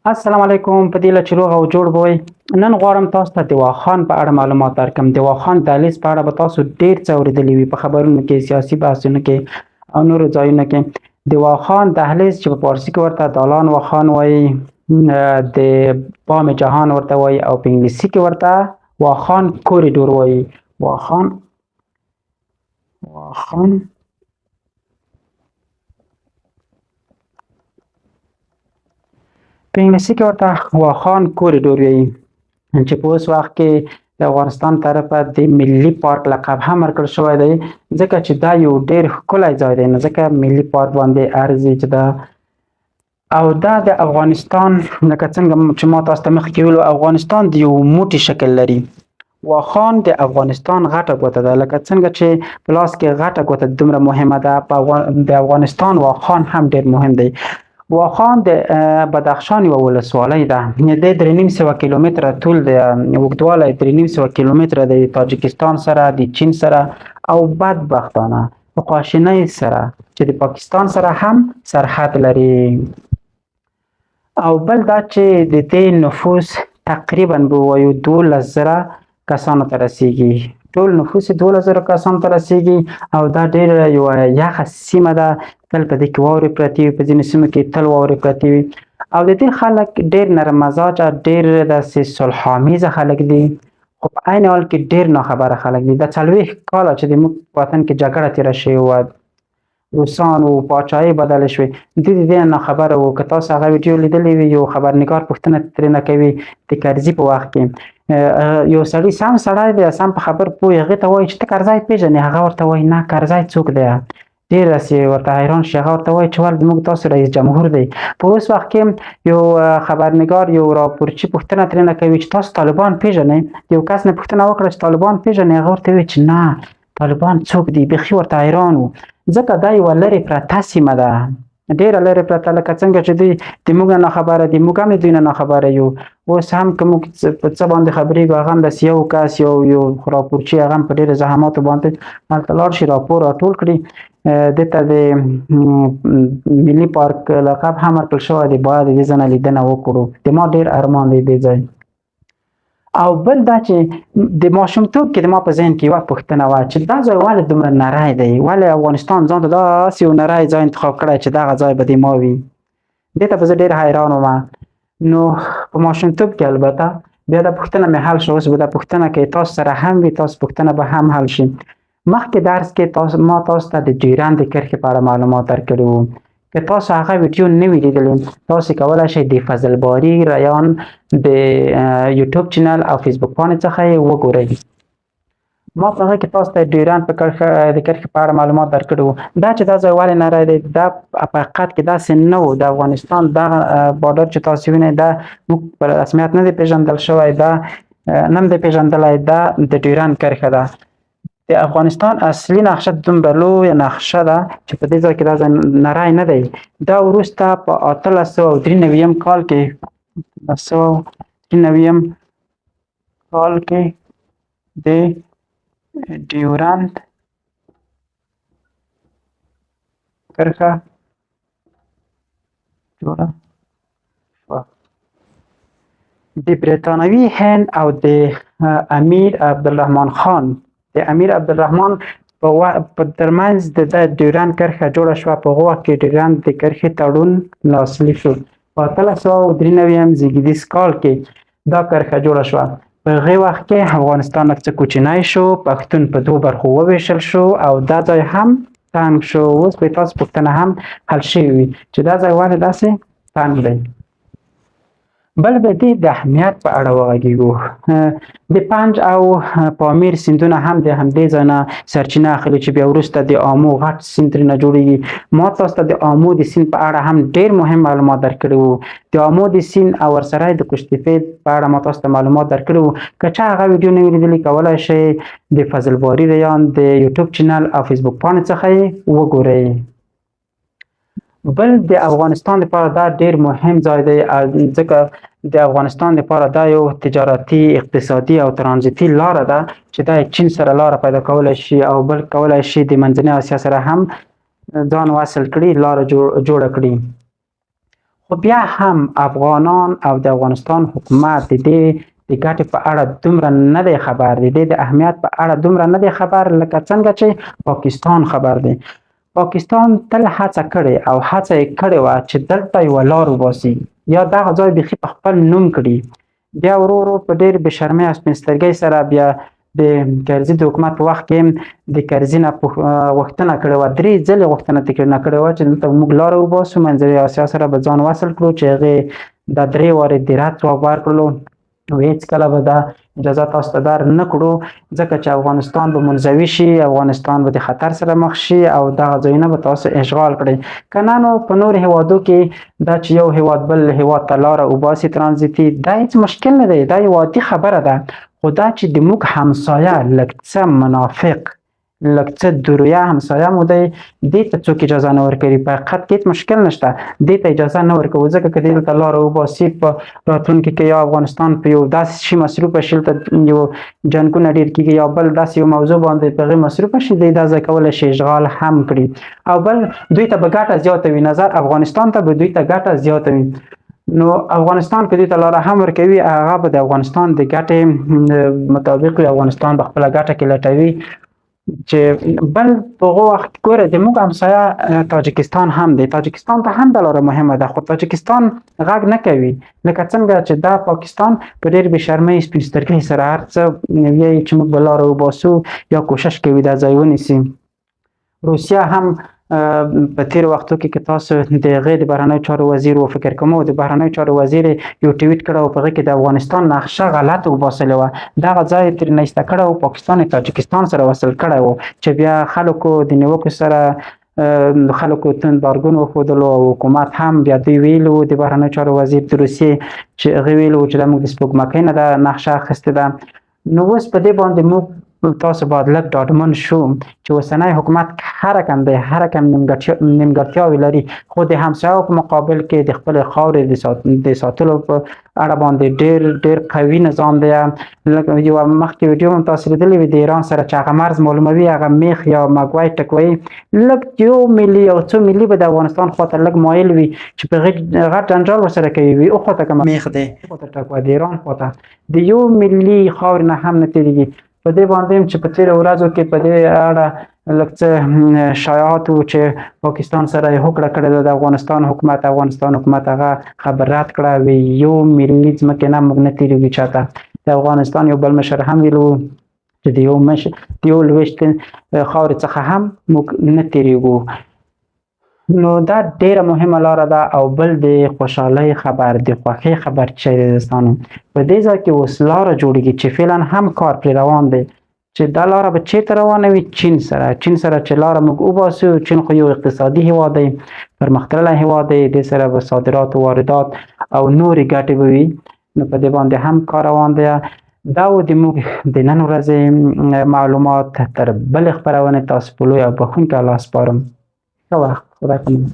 السلام علیکم، په دې هیله چې روغ او جوړ به وئ. نن غواړم تاسو ته د واخان په اړه معلومات درکړم. د واخان دهلیز په اړه به تاسو ډېر څه اورېدلي وي په خبرونو کې، سیاسي بحثونو کې او نورو ځایونو کې. د واخان دهلیز چې په فارسي کې ورته دالان واخان وایي، د بام جهان ورته وایي او په انګلیسي کې ورته واخان کوریډور وایي. واخان واخان په انګلیسي کې ورته واخان کوریډور وایي، چې په اوس وخت کې د افغانستان طرفه د ملي پارک لقب هم ورکړل شوی دی، ځکه چې دا یو ډیر ښکلی ځای دی، نو ځکه ملي پارک باندې ارزي چې دا او دا د افغانستان، لکه څنګه چې ما تاسو ته مخکې ویلو، افغانستان د یو موټي شکل لري. واخان د افغانستان غټه ګوته ده، لکه څنګه چې په لاس کې غټه ګوته دومره مهمه ده، د افغانستان واخان هم ډیر مهم دی. واخان د بدخشان یوه ولسوالۍ ده، د 350 کیلومتره طول دی، اوږدوالی 350 کیلومتره دی، تاجکستان سره، د چین سره او بدبختانه په خواشینۍ سره چې د پاکستان سره هم سرحد لري. او بل دا چې د دې نفوس تقریبا به ووایو 12,000 کسانو ته رسیږي، ټول نفوس یې 12,000 کسانو ته رسیږي. او دا ډېره یوه یخه سیمه ده، تل په دې کې واورې پرتې وي، په ځینو سیمو کې تل واورې پرتې وي. او د دې خلک ډېر نرم مزاجه، ډېر داسې صلحآمیزه خلک دي، خو په عین حال کې ډېر ناخبره خلک دي. دا 40 کاله چې د موږ په وطن کې جګړه تېره شوې وه، روسان وو، پاچاهۍ بدلې شوې، دوی د دې نه ناخبره وو. که تاسو هغه ویډیو لیدلې وي، یو خبرنګار پوښتنه ترېنه کوي د کرزي په وخت کې، یو سړی سم سړی دی، سم په خبر پوه، هغه ته وایي چې ته کرزی پېژنې؟ هغه ورته وایي نه، کرزی څوک دی؟ ډېر داسې ورته حیران شي. هغه ورته وایي چې ولې موږ تاسو رئیس جمهور دی. په اوس وخت کې یو خبرنګار، یو راپورچي پوښتنه ترېنه کوي چې تاسو طالبان پېژنئ؟ یو کس نه پوښتنه وکړه چې طالبان پېژنئ؟ هغه ورته وایي چې نه، طالبان څوک دي؟ بیخي ورته حیران وو، ځکه دا یوه لرې پرته سیمه ده، ډېره لرې پرته. لکه څنګه چې دوی د موږ نه ناخبره دي، موږ هم د دوی نه ناخبره یو. اوس هم که موږ په څه باندې خبرېږو، هغه هم داسې یو کس، یو راپورچي، هغه هم په ډېرو زحماتو باندې هلته لاړ شي، راپور راټول کړي. دې ته د ملي پارک لقب هم ورکړل شوی دی، باید د دې ځای نه لیدنه وکړو. د ما ډېر ارمان دی دې ځای. او بل دا چې د ماشومتوب کې د ما په ذهن کې یوه پوښتنه وه چې دا ځای ولې دومره نری دی، ولې افغانستان ځان ته داسې یو نری ځای انتخاب کړی چې دغه ځای به د ما وي؟ دې ته به زه ډېر حیران وم. نو په ماشومتوب کې البته بیا دا پوښتنه مې حل شوه. اوس به دا پوښتنه که تاسو سره هم وي، تاسو پوښتنه به هم حل شي. مخکې درس کې ما تاسو ته د ډیورند د کرښې په اړه معلومات درکړي وو. که تاسو هغه ویډیو نه وي لیدلې، تاسو کولی شئ د فضل باري ریان د یوټیوب چینل او فیسبوک پاڼې څخه یې وګورئ. ما په هغه کې تاسو ته ډیورند په کرښه، د کرښې په اړه معلومات درکړي وو. دا چې دا ځای ولې نری دی، دا په حقیقت کې داسې نه و. د افغانستان دغه بارډر چې تاسو وینئ، دا موږ په رسمیت نه دی پېژندل شوی، دا نه دی پېژندلی، دا د ډیورند کرښه ده. د افغانستان اصلي نقشه دومره لویه نقشه ده چې په دې ځای کې دا ځای نری نه دی. دا وروسته په 1893 کال کې، 1893 کال کې د ډیورند کرښه جوړه شوه. د برېټانوي هند او د امیر عبدالرحمن خان، د امیر عبدالرحمن په ترمنځ د ډیورند کرښه جوړه شوه. په هغه وخت کې ډیورند د کرښې تړون لاسلیک شو. په 1893 زیږیدیز کال کې دا کرښه جوړه شوه. په هغې وخت کې افغانستان لږ څه کوچنی شو، پښتون په دوو برخو وویشل شو او دا ځای هم تنګ شو. اوس به تاسو پوښتنه هم حل شوې وي چې دا ځای ولې داسې تنګ دی. بل به دې د اهمیت په اړه وغږیږو. د پنج او پامیر سیندونه هم د همدې ځای نه سرچینه اخلي چې بیا وروسته د آمو غټ سیند ترېنه جوړیږي. ما تاسو ته د آمو د سیند په اړه هم ډېر مهم معلومات درکړي وو. د آمو د سیند او ورسره د قوشتېپې په اړه ما تاسو ته معلومات درکړي وو. که چا هغه ویډیو نه وي لیدلې، کولی شئ د فضل باري ریان د یوټیوب چینل او فیسبوک پاڼې څخه یې وګورئ. بل د افغانستان لپاره دا ډېر مهم ځای دی، ځکه د افغانستان لپاره دا یو تجارتي، اقتصادي او ترانزیتي لاره ده چې دا چین سره لاره پیدا کولی شي او بل کولی شي د منځنۍ آسیا سره هم ځان وصل کړي، لاره جوړه کړي. خو بیا هم افغانان او د افغانستان حکومت د دې د ګټې په اړه دومره نه دی خبر، د دې د اهمیت په اړه دومره نه دی خبر لکه څنګه چې پاکستان خبر دی. پاکستان تل هڅه کړې او هڅه یې کړې وه چې دلته یوه لار وباسي یا دغه ځای بیخي په خپل نوم کړي. بیا ورو ورو په ډېر بې شرمۍ او سپین سترګۍ سره بیا د کرزي د حکومت په وخت کې د کرزي نه غوښتنه کړې وه، 3 ځلې غوښتنه ترې نه کړې وه چې دلته موږ لاره وباسو، منځنۍ اسیا سره به ځان وصل کړو، چې هغې دا 3 وارې د رد ځواب ورکړلو او هېڅکله به دا اجازه تاسو ته در نه کړو، ځکه چې افغانستان به منزوي شي، افغانستان به د خطر سره مخ شي او دغه ځایونه به تاسو اشغال کړئ. که نه نو په نورو هېوادو کې دا چې یو هېواد بل هېواد ته لاره وباسي ترانزیتي، دا هېڅ مشکل نه دی، دا یو عادي خبره ده. خو دا چې د موږ همسایه لږ څه منافق، لږ څه درویه همسایه مو دی، دې ته څوک اجازه نه ورکوي. په حقیقت کې هېڅ مشکل نشته، دې ته اجازه نه ورکوو، ځکه که دې دلته لاره وباسي په راتلونکي کې یا افغانستان په یو داسې شي مصروفه شي، دلته یو جنګونه ډېر کېږي یا بل داسې یو موضوع باندې په هغې مصروفه شي، دی دا ځای کولی شي اشغال هم کړي او بل دوی ته به ګټه زیاته وي، نظر افغانستان ته به دوی ته ګټه زیاته وي. نو افغانستان که دوی ته لاره هم ورکوي، هغه به د افغانستان د ګټې مطابق وي، افغانستان به خپله ګټه کې لټوي. چې بل په هغو وخت ګوره د موږ همسایه تاجکستان هم دی، تاجکستان ته هم دا لاره مهمه ده، خو تاجکستان غږ نه کوي، لکه څنګه چې دا پاکستان په ډېر بې شرمۍ سپین سترګۍ سره هر څه وایي چې موږ به لاره وباسو یا کوشش کوي دا ځای ونیسي. روسیه هم په تېرو وختو کې که تاسو د هغې د بهرنیو چارو وزیر و فکر کوم، د بهرنیو چارو وزیر یو ټویټ کړی و، په هغې کې د افغانستان نقشه غلط وباسلې وه، دغه ځای یې ترې نه ایسته کړی و، پاکستان یې تاجکستان سره وصل کړی و، چې بیا خلکو د نیوکو سره خلکو توند بارګون وښودلو او حکومت هم بیا دوی ویلي وو، د بهرنیو چارو وزیر د روسیې چې هغې ویلي وو چې دا موږ د سپوږمکۍ نه دا نقشه اخیستې ده. نو اوس په دې باندې موږ تاسو باید لږ ډاډمن شو چې اوسنی حکومت هر رقم دی، هر رقم نیمګړتیاوې لري، خو د همسایو په مقابل کې د خپلې خاورې د ساتلو په اړه باندې ډېر ډېر قوي نظام دی. لکه یوه مخکې ویډیو هم تاسو لیدلې وي، د ایران سره چې هغه مرز معلوموي، هغه میخ یا مګوی ټکوي، لږ یو ملي او څو ملي به د افغانستان خواته لږ مایل وي چې په غټ جنجال ورسره کوي، وي او خواته کومه میخ دی خواته ټکوي، د ایران خواته د یو ملي خاورې نه هم نه تېرېږي. په دې باندې هم چې په تېرو ورځو کې په دې اړه لږ څه شایعات وو چې پاکستان سره یې هوکړه کړې ده، د افغانستان حکومت، افغانستان حکومت هغه خبر رد کړه، وی یو ملي ځمکې نه موږ نه تېرېږو چاته. د افغانستان یو بل مشر هم ویلي وو چې د یو مشر د یو لویشت خاورې څخه هم موږ نه تېرېږو. نو دا ډېره مهمه لاره ده. او بل د خوشحالۍ خبر، د خوښۍ خبر چې دوستانو په دې ځای کې اوس لاره جوړېږي چې فعلا هم کار پرې روان دی، چې دا لاره به چېرته روانه وي؟ چین سره. چین سره چې لاره موږ وباسو، چین خو یو اقتصادي هېواد دی، پرمختللی هېواد دی، دې سره به صادرات و واردات او نورې ګټې به وي. نو په دې باندې هم کار روان دی. دا و د موږ د نن ورځې معلومات. تر بلې خپرونې تاسو په لوی او بښونکي الله سپارم. ښه وخت، خدای په امان.